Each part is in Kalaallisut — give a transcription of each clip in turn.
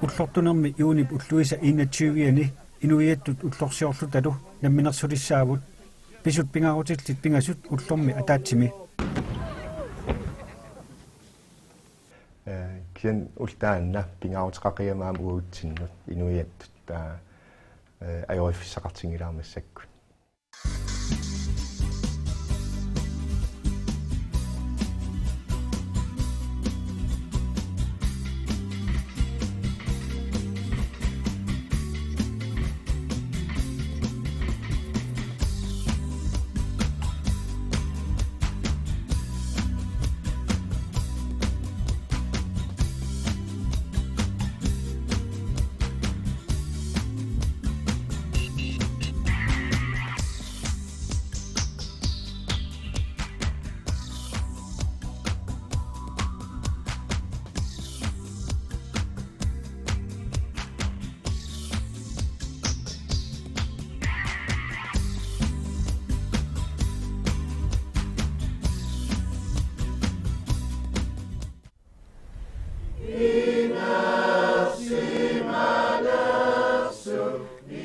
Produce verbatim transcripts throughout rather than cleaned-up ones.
Ullortunermi juunip ulluisa enogtyve-ani inuiattut ullorsiorlutalu namminersulissaavut. Pisut pingaarutillit pingasut ullormi ataatsimi. Eh, kisianni ulloq taanna pingaaruteqaqigami aamma uagutsinnut inuiattut taava, eh, ajoriffissaqartinngilara massakkut.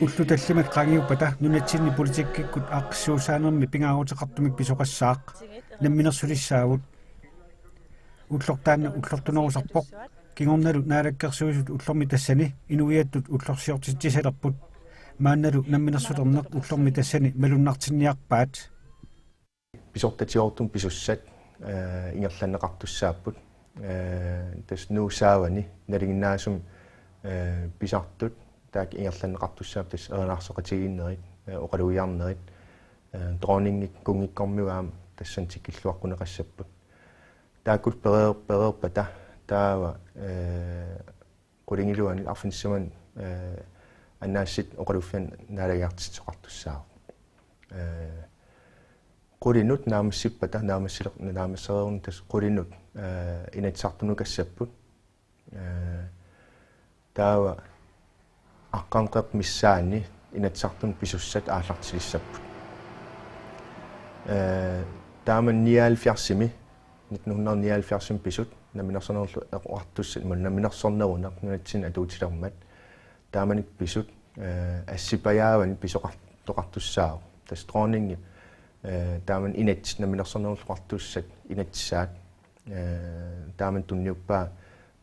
Ullut tallimat qaangiuppata nunatsinni politikkikkut aaqqissuussaanermi pingaaruteqartumik pisoqassaaq namminersulissaavut. Ulloq taanna ullortunerusarpoq, kingornalu Naalakkersuisut ullormi tassani inuiattut ullorsiortitsisalerput. Maannalu namminersulerneq ullormi tassani malunnartinniarpaat. Pisortatigoortumik pisussat, eh, ingerlanneqartussaapput. Eh, tassa Nuup saavani nalinginnaasumik, eh, pisartut taakku ingerlanneqartussaapput, tassa erinarsoqatigiinnerit, eh, oqalugiarnerit, eh, dronningit kunngikkormiut aamma tassani tikilluaqquneqassapput. Taakkulu pereer-, pereerpata taava, eh, qulingiluanik arfinissamani, eh, annaassit oqaluffianni naalagiartitsisoqartussaavoq. Eh, qulinut naammassippata, naammassileq-, naammassereeruni tassa qulinut, eh, Inatsisartunukassapput. Eh, taava aqqaneq-qeqqa missaanni Inatsisartuni pisussat aallartilissapput. Eh, taamani nioghalvfjerdsimi, nitten hundrede nioghalvfjerdsimi pisut, namminersornerullu oqartussat, imaluunniit namminersorneruneq nunatsinni atuutilermat, taamanikkut pisut, eh, assipajaavani pisoqartoqartussaavoq. Tassa dronningi, eh, taamani inatsit namminersornerullu oqartussat inatsisaat, eh, taamani tunniuppaa,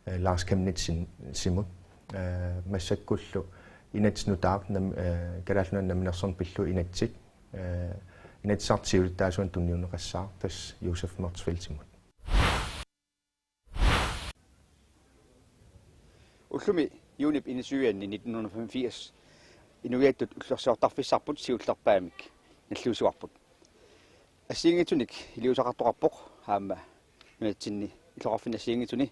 eh, Lars Chemnitzimut. Eh, massakkullu inatsit nutaaq nam-, eh, Kalaallit Nunaanni namminersorneq pillugu inatsit, eh, Inatsisartut siulittaasuanni tunniunneqassaaq, tassa Josef Motzfeldtimut. Ullumi juunip enogtyve-anni nitten hundrede og femogfirs inuiattut ullorsiortarfissarput siullerpaamik nalliussivarput. Assigiinngitsunik iliuuseqartoqarpoq aamma nunatsinni illoqarfinni assigiinngitsuni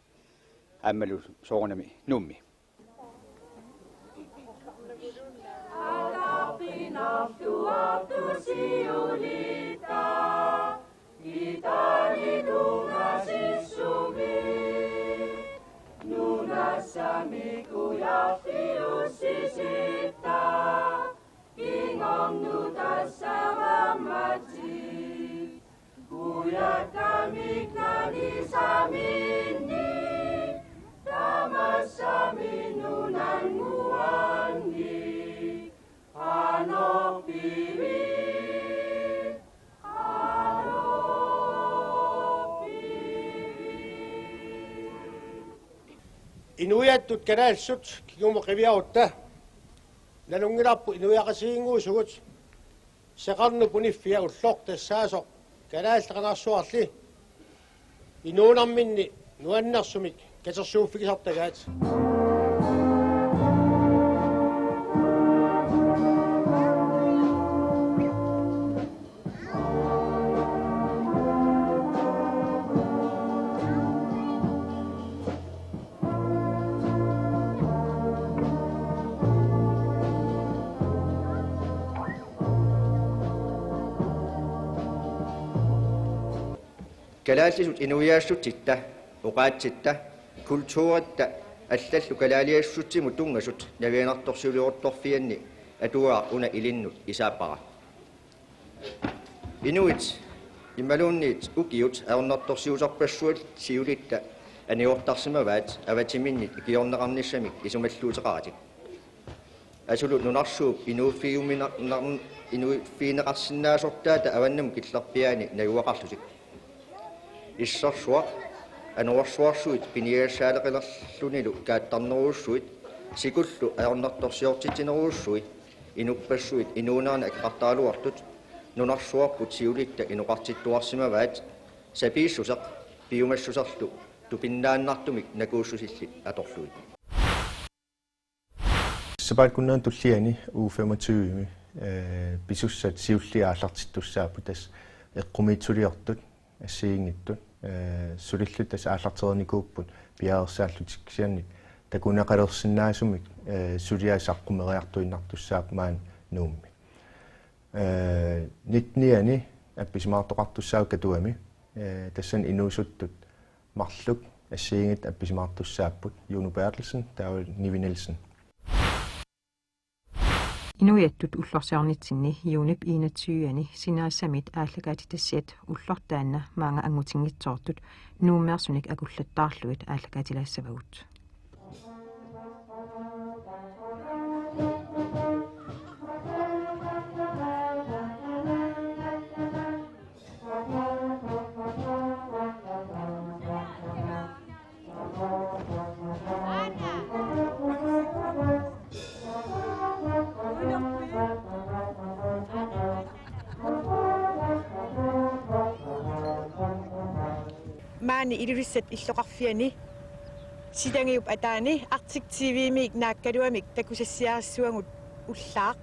aammalu soorunami Nuummi. Inuiattut kalaallisut kingumut qiviarutta nalunngilarput inuiaqatigiinnguusugut. Seqarnup uniffia ulloq tassaasoq Kalaallit Qangarsuarli inuunerminni nuannersumik katersuuffigisartagaat. Kalaallisut inuiaassutsitta, oqaatsitta, kulturitta allallu kalaaliassutsimut tunngasut navianartorsiuliortorfianni atuagaq una ilinnut isaappara. Inuit imaluunniit ukiut ajornartorsiuterpassuit siulitta Aniortarsimavaat avatiminnit ikiorneqarnissamik isumalluuteqaratik. Asulu nunarsuup inuuffigiuminarn-, inuuffigineqarsinnaasortaata avannamut killerpiaani najugaqarlutik. Issersuaq, anorersuarsuit piniagassaaleqilerlunilu kaattarnerujussuit, sikullu ajornartorsiortitsinerujussuit, inuppassuit inuunerani akeqartaraluartut, nunarsuarput siulitta inoqartittuarsimavaat, sapiissuseq piumassuserlu tupinnaannartumik nakuussusillit atorlugit. Sapaatip-akunneri tulliani U femogtyve, eh, pisussat siulliit aallartittussaapput, tassa eqqumiitsuliortut, assigiinngitsut, eh, sulillutik tassa aallartereernikuupput piareersaallutik, kisianni takuneqalersinnaasumik, eh, suliaat saqqumeriartuinnartussaapput maani Nuummi. Eh, nittenianni appisimaartoqartussaavoq Katuami, eh, tassani inuusuttut marluk assigiinngitsut appisimaartussaapput, Juno Berthelsen taavalu Nivi Nielsen. Inuiattut ullorsiornitsinni juunip enogtyve-ani sinaasamit aallakaatitassiat ullortaanna maanga angutinngitsoortut Nuummeersunik akullattaarlugit aallakaatilaassavagut. Maani Ilulissat illoqarfiani Sitangiup ataani Arctic T V-miit naakkaluamik takusassiarissavagut ullaaq,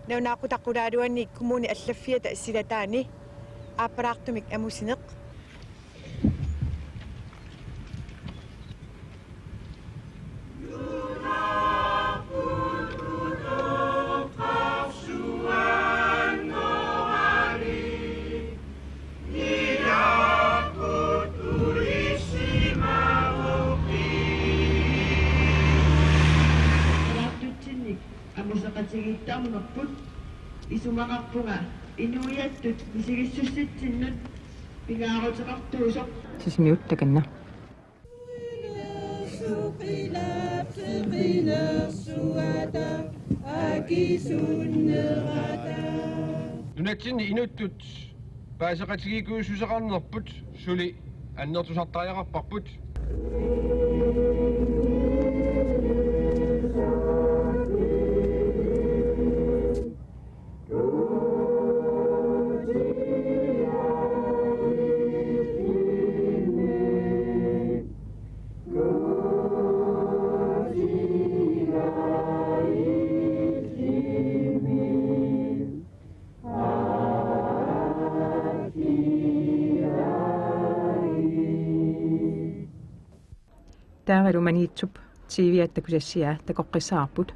nalunaaqutaq qulaaluanniit kommunip allaffiata silataani aappalaartumik amusineq. Amuseqatigiittarnerput isumaqarpunga inuiattut misigissutsitsinnut pingaaruteqartuusoq. Sisimiut takanna. Nunatsinni inuttut paaseqatigiikujussuseqarnerput suli annertusartariaqarparput. Taavalu Maniitsup T V-atta takusassiaa takoqqissaarput.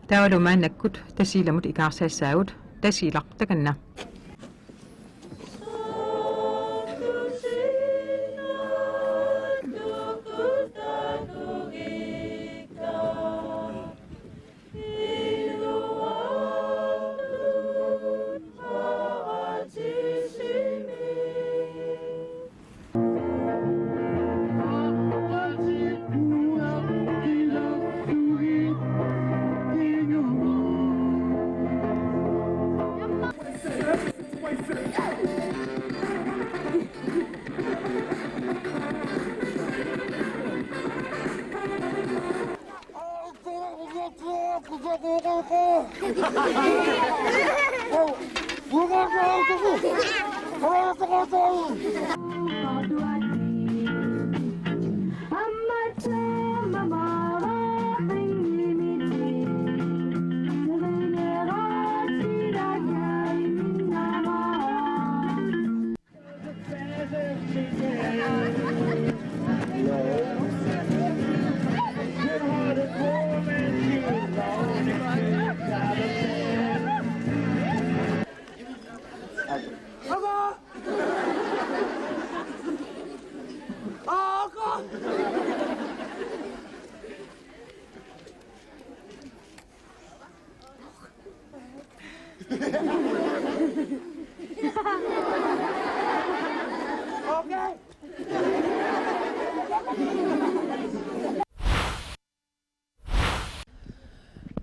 Taavalu maannakkut Tasiilamut ikaarsassaagut, Tasiilaq takanna.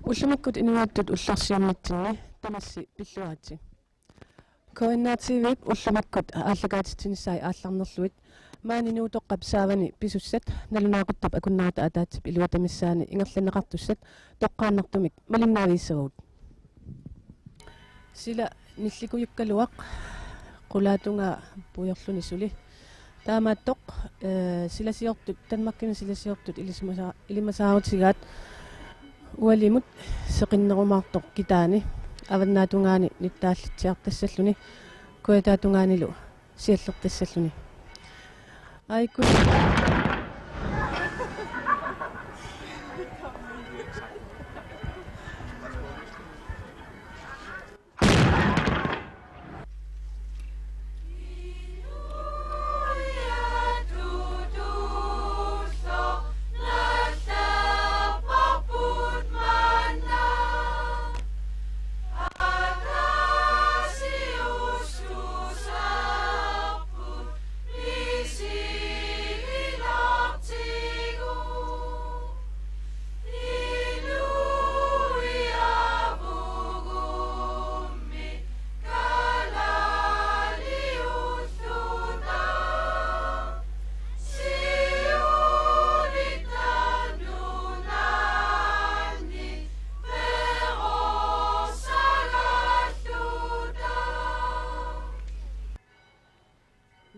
Ullumikkut inuiattut ullorsiornitsinni tamassi pilluaritsi. K N R T V-p ullumikkut aallakaatitsinissai aallarnerlugit maani Nuutoqqap saavani pisussat nalunaaquttap akunnerata ataatsip iluatamissaani ingerlanneqartussat toqqaannartumik malinnaavigissavagut. Sila nillikujukkaluaq qulaatungaa puiorluni suli. Taamaattoq, eh, silasiortut, Danmarkimi silasiortut ilisumasa-, ilimasaarutigaat ualimut seqinnerumaartoq kitaani avannaatungaani nittaallatsiartassalluni kujataatungaanilu siallertassalluni. Aiku.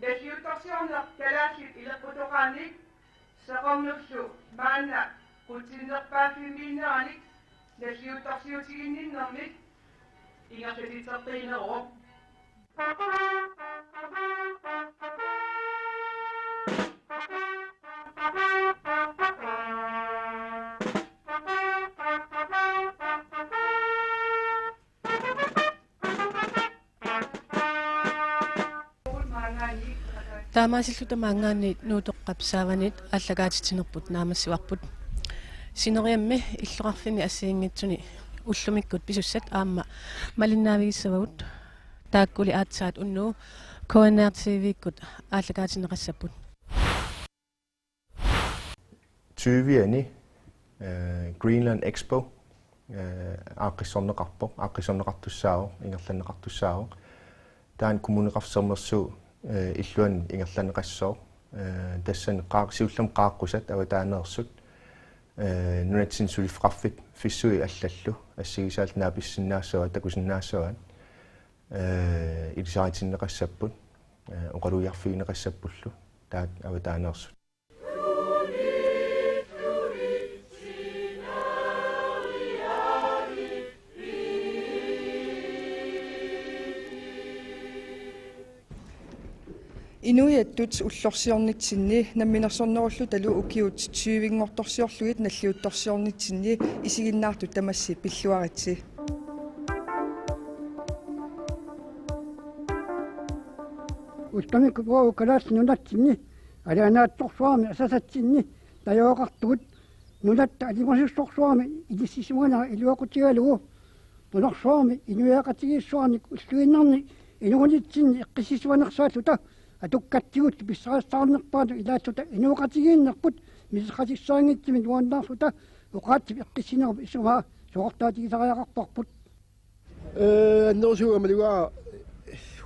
Nalliuttorsiorneq kalaallit ileqqutoqaannik seqornullu maanna qutsinnerpaaffimmiinneranik nalliuttorsiutiginninnermik ingerlatitseqqiineruvoq. Taamaasilluta maanngaanniit Nuutoqqap saavanit aallakaatitsinerput naammassivarput. Sineriammi illoqarfinni assigiinngitsuni ullumikkut pisussat aamma malinnaavigissavagut. Taakkuli aatsaat unnugu K N R T V-kkut aallakaatinneqassapput. Tyviani, eh, Greenland Expo, eh, aaqqissorneqarpoq, aaqqissorneqartussaavoq, ingerlanneqartussaavoq. Taanna Kommuneqarfik Sermersuup, eh, illuanni ingerlanneqassooq. Eh, tassani qaaq-, siullermik qaaqqusat avataaneersut, eh, nunatsinni suliffeqarfiffissui allallu assigisaallu naapitsisinnaassavaat, takusinnaassavaat, eh, ilisaritinneqassapput, eh, oqalugiarfigineqassappullu taakku avataaneersut. Inuiattut ullorsiornitsinni namminersornerullutalu ukiut tyvenngortorsiorlugit nalliuttorsiornitsinni isiginnaartut tamassi pilluaritsi. Ullumikkut uagut Kalaallit Nunatsinni alianaatsorsuarmi asasatsinni najugaqartugut nunatta alimasussorsuarmi inissisimanera iluaqutigalugu nunarsuarmi inuiaqatigiissuarnik ulluinnarni inuunitsinni eqqissisimanersaarluta atukkatsigut pissarissaarnerpaatut ilaassuta inuuqatigiinnerput misissuisarnitsinni nuannaarluta oqaatsip eqqissinerup isumaa suortaatigisariaqarparput. Ee, annerusumik aamma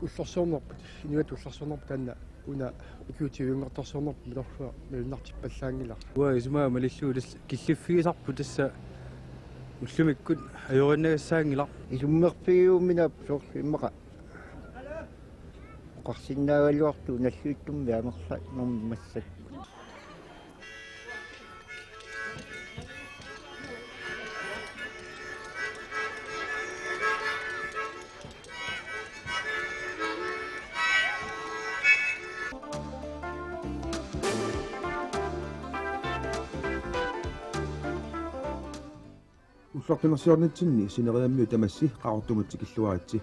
ullorsiornerput, inuiattut ullorsiornerput taanna una ukiut tyvenngortorsiornerput milorsuaq malunnartippallaanngilaq. Uanga isumaa malillugu tassa killiffigisarput tassa Ullumikkut ajorinnagassaanngilaq. Isummerfigiuminaap soorlu immaqa oqarsinnaagaluartoq nalliuttumik amerlanermi massakkut. Ullorsiornitsinni sineriammiut tamassi Qaqortumut tikilluaritsi.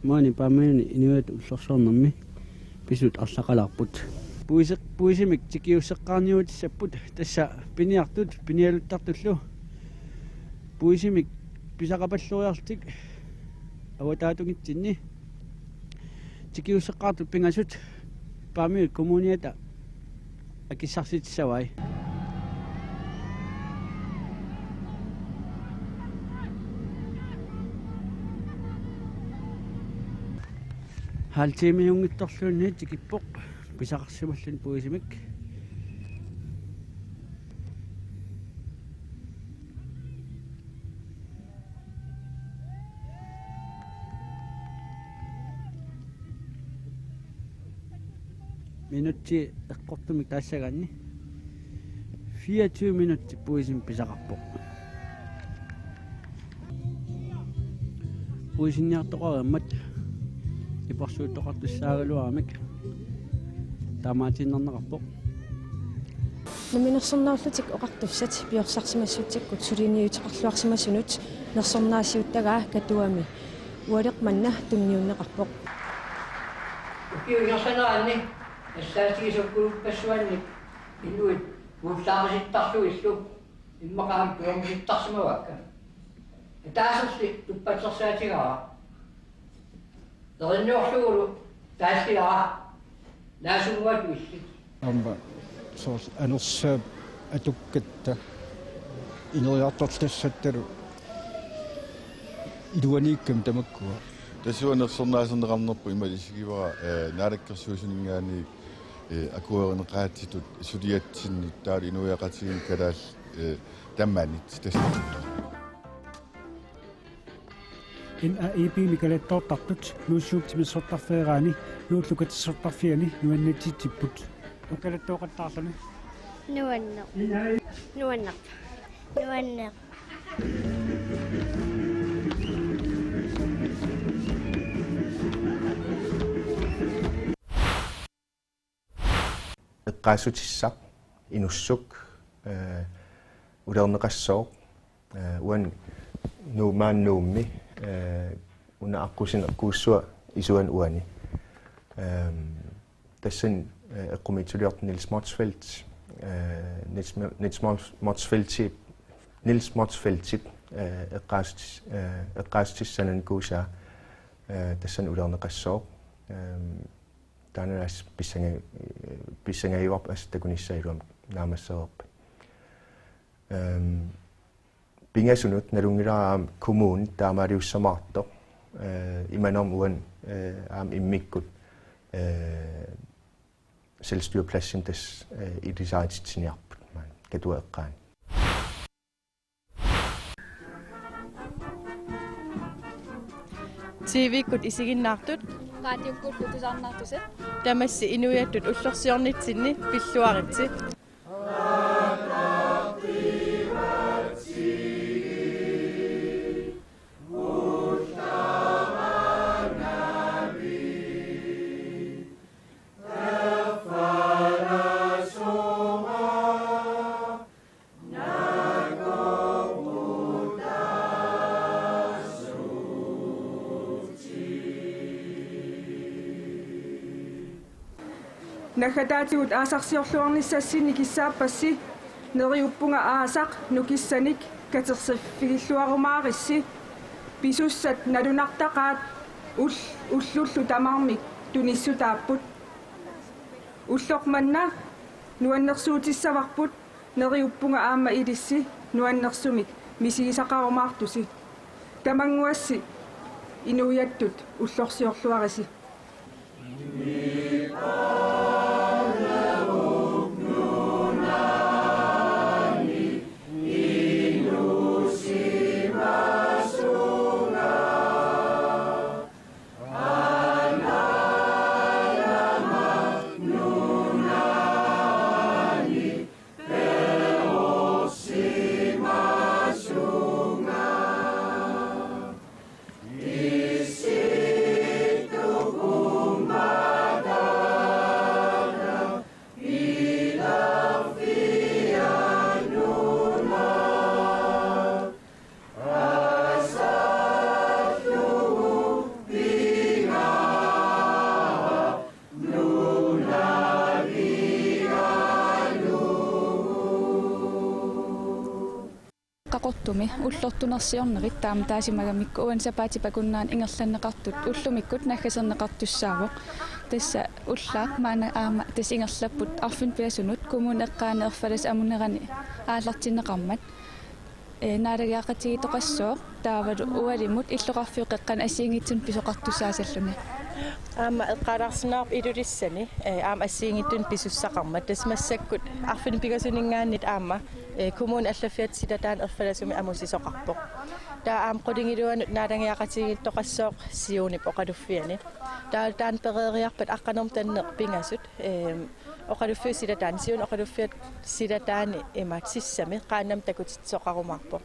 Maani Paamiuni inuit ullorsiornermi pisut arlaqalaarput. Puisi-, puisimik tikiusseqqaarniutissapput, tassa piniartut pinialuttartullu. Puisimik pisaqapalloriarlutik avataatungitsinni tikiusseqqaartut pingasut Paamiut kommuniata akissarsitissavai. Halv timemiunngitsorluunniit tikippoq pisaqarsimalluni puisimik. Minutsi eqqortumik taassagaanni fireogtyve minutsi puisimik pisaqarpoq. Puisinniartoqareermat nipersuuttoqartussaagaluaramik taamaatiinnarneqarpoq. Namminersornerullutik Oqartussat piorsarsimassutsikkut suliniuteqarluarsimasunut nersornaasiuttagaa Katuami Ualeq manna tunniunneqarpoq. Ukiut ingerlaneranni assaatigisakkulupassuannik inuit puullaaqisittarlugillu immaqa aamma puullaaqisittarsimavakka. Ataaserli tuppatersaatigaara. Erinniorlugulu taalliara naasunnguatut illit. Aamma soorlu anersaap atukkatta ineriartortassattalu iluaniikkami tamakkua. Tassa uanga nersornaaserneqarnerput ima isigivara, eh, Naalakkersuisuninngaanniit, eh, akuerineqaatitut suliatsinnut taavalu inuiaqatigiinni kalaallit, eh, tamanit tassa. N A I P-mi kalattoortartut Nuussuup timersortarfeeraani Nuullu katersortarfiani nuannatsitsipput. Kalattooqattaarluni. Nuanneq. Nuanneq. Nuanneq. Eqqaassutissaq inussuk, eh, ulerneqassooq, eh, uani Nuummi, Nuummi, eh, una aqqusineq Kuussua isuani uani. Ehm, tassani, eh, eqqumiitsuliortoq Niels Motzfeldt, eh, Niels, Niels Motzfeldt, Niels Motzfeldtip, eh, eqqaassutis-, eh, eqqaassutissanani kuusaa, eh, tassani ulerneqassooq. Ehm, Taanna assut pissanga-, pissangagivarput assut takunissaa iluamik naammassereerpat. Ehm, pingasunut nalunngilara aamma kommuni taamaaliussamaartoq, eh, imanermi uani, eh, aamma immikkut, eh, selvstyrepladsini tassa, eh, ilisaritsitsiniarput maani Katuap eqqaani. T V-kkut isiginnaartut. Raadiukkullu tusarnaartusat. Tamassi inuiattut ullorsiornitsinni pilluaritsi. Naggataatigut aasarsiorluarnissassinnik kissaappassi Neriuppunga aasaq nukissanik katersiffigilluarumaarissi, pisussat nalunartaqaat ul-, ullullu tamarmik tunissutaapput. Ulloq manna nuannersuutissavarput, neriuppunga aamma ilissi nuannersumik misigisaqarumaartusi. Tamannguassi inuiattut ullorsiorluarisi. Qaqortumi ullortunarsiornerit taama taasimagamikku uani sapaatip akunnerani ingerlanneqartut ullumikkut naggaserneqartussaavoq. Tassa ullaaq maanna aamma tassa ingerlapput arfineq-pingasunut kommunip eqqaani erfalasup amunerani aallartinneqarmat. Ee, naalagiaqatigiittoqassooq taavalu ualimut illoqarfiup qeqqani assigiinngitsunik pisoqartussaasalluni. Aamma eqqaalaarsinnaavarput Ilulissani, ee, aamma assigiinngitsunik pisussaqarmat. Tassa massakkut arfineq-pingasuninngaanniit aamma, ee, kommunip allaffiata silataani erfalasumik amusisoqarpoq. Taava aamma qulingiluanut naalagiaqatigiittoqassooq Siunip oqaluffiani. Taava taanna pereeriarpat aqqaneq-marlunnik pingasut, ee, oqaluffiup silataani, Siunip oqaluffiata silataani imaattoq sissami qaannamik takutitsisoqarumaarpoq.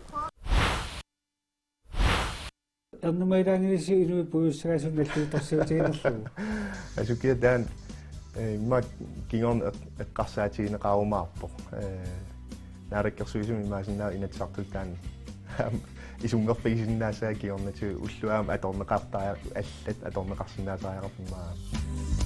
Ernumagilaanngilissi inuit puigussagaasut nalliuttorsiutiginerlugu? Asukiaq taanna, ee, immaqa kingorna eq-, eqqarsaatigineqarumaarpoq. Ee, Naalakkersuisumi imaassinnaavoq Inatsisartuni taanna isummerfigisinnaassagaa kingornatigut, ulloq aamma atorneqartariaq-, allat atorneqarsinnaasariaqarput immaqa.